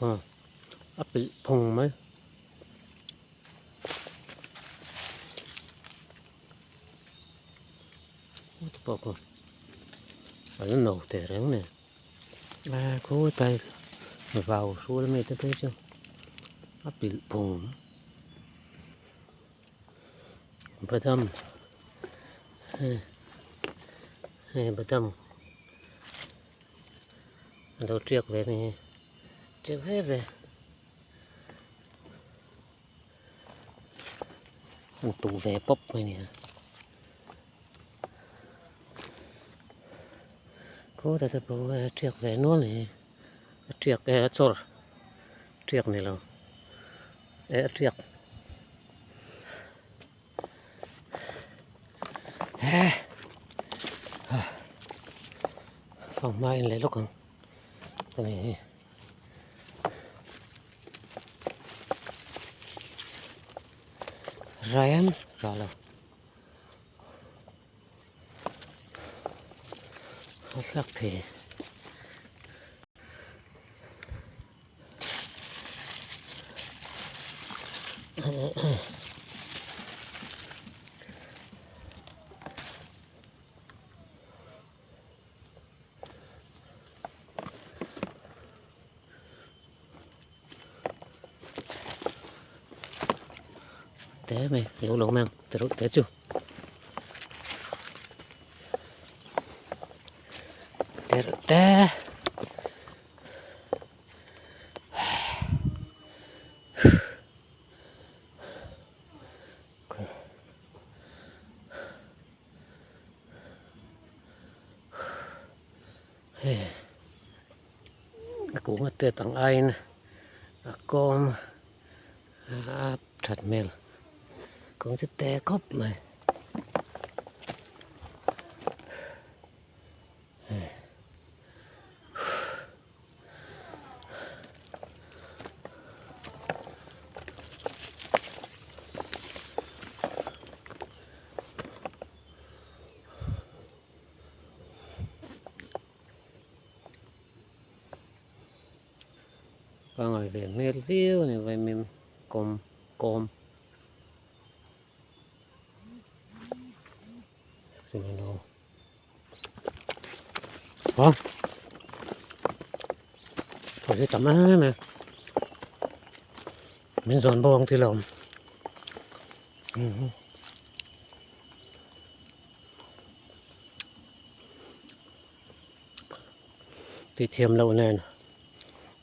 A pilh phung mai. Pawh khaw a la no teh reng nen a khawi vau hrual ami te phei chu a pilh phung badam hei hei badam a lo tiak ve a ni hi tiak ve ve. An tuh ve pawp mai nia khawtah te pawh a tiak ve nual a ni a tiak e a chawr tiak ni lo e a tiak he fanghma in leh lawk ang ani hi. Ryan rah lo a thlak thei Té mày, lỗ lỗ mang, té té chu. Té té. Hei a kung a tet ang aiin a kawm a that hmel kawng chu te khawp mai. Pangai ve hmel viau a ni vaimim kawm kawm Hả? Thôi thì tắm á mà. Mình dọn bông thì lòng. Ti thiam loh nen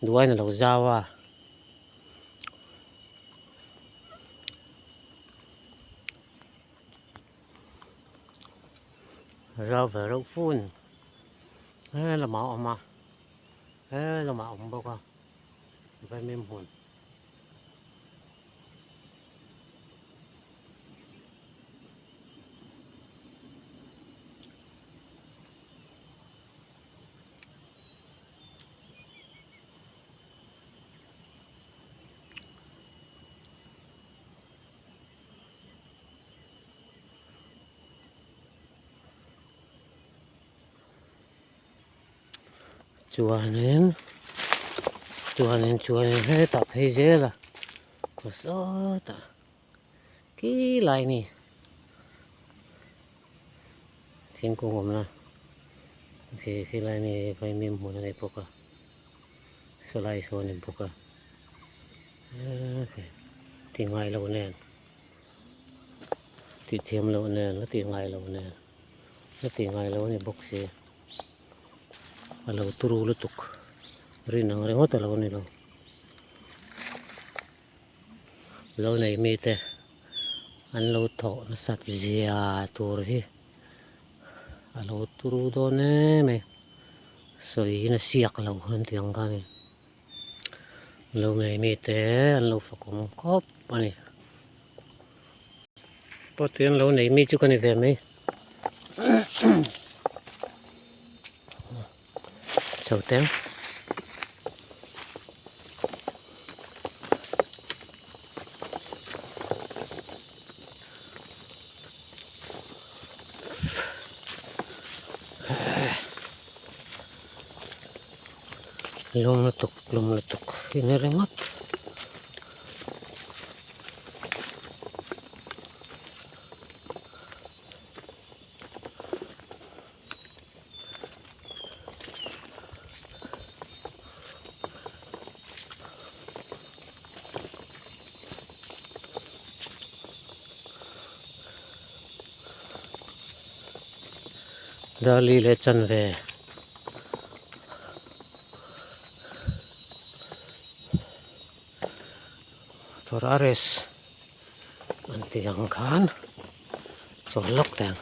duain a lo zau a. Rau ve reuh fun he lamah a awm a he lamah a awm bawk a vaimim hmun. Chuanin chuanin chuanin hetah phei zel a kaw sawtah khi lai a ni thingkung awmna khi khi lai a ni vaimim hmun a ni bawk a sawlai sawn a ni bawk a ti ngai lo nen tih thiam loh nen la tih ngai loh nen la tih ngai loh a ni bawk si a lo turu lutuk rin ang ringawt a lo ni lo lo nei mite an lo thawh nasat zia tur hi a lo turu dawn em mai sawiin a siak lo an tih ang kha a ni. Lo nei mite an lo fakawm khawp a ni. Pawh tui an lo nei mi chu ka ni ve mai. Chho teng. Lum lutuk lum lutuk hi ni ringawt. Dali leh chanve. Torres an tih ang khan chawl lawk teh ang.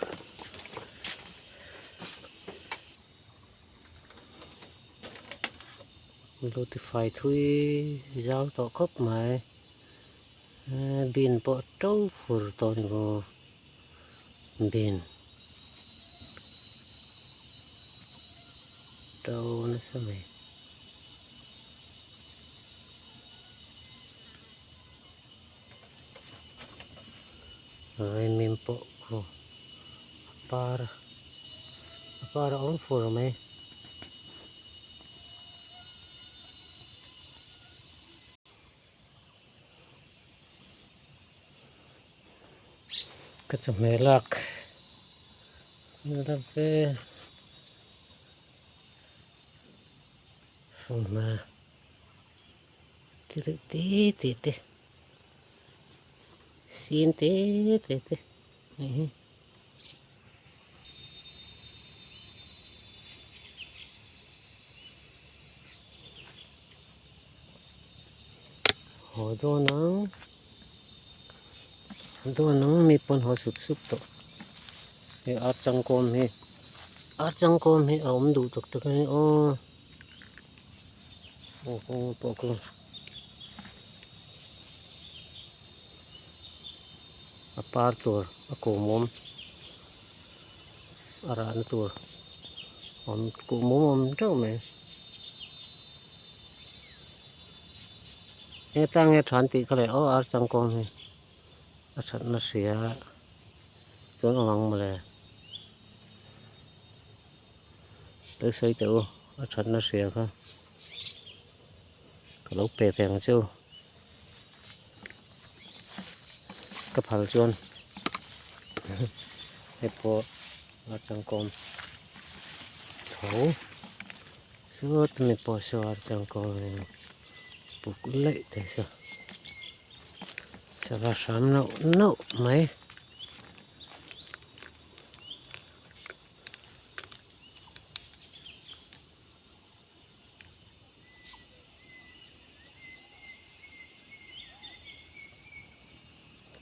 Lo tifai thui zau tawh khawp mai bean pawh to fur tawh a ni maw bean. To nasa mai. Vaimim pawh khu a par a par a awm fur mai. Ka chawhmeh lak la ve. Fanghma ti reuh te te te sin te te te hei hi. Haw dawn ang dawn ang mi pawn haw sup sup tawh hei ar changkawm hi. Ar changkawm hi a awm duh tak tak a ni aw aw kawng pawh khu a par tur a kuhmum a rahna tur awm kuhmum a awm teuh mai heta nge than tih kha leh aw ar changkawm hi a thatna hria. Chuan awm ang mawle. Lo sawi teh u, a thatna hria kha. Ka lo pe ve ang che u. Ka phal chuan hei pawh a changkawm tho. Sawt mi pawh saw a changkawm ve buk laih te saw. Sava hram nauh nauh mai.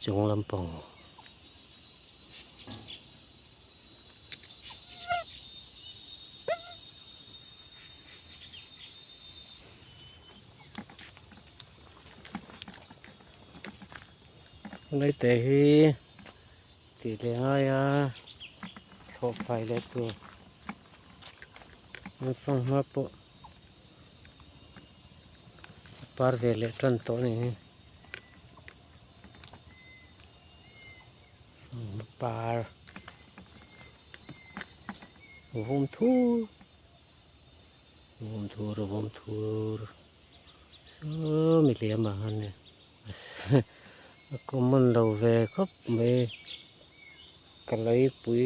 Chung lampang. Leite hi tih leh ngai a thlawh fai leh tur an fanghma pawh a par ve leh tan tawh a ni hi fanghma par vum thur. Vawm thur vawm thur saw mi liam ah khan a common lo ve khawp mai ka leipui.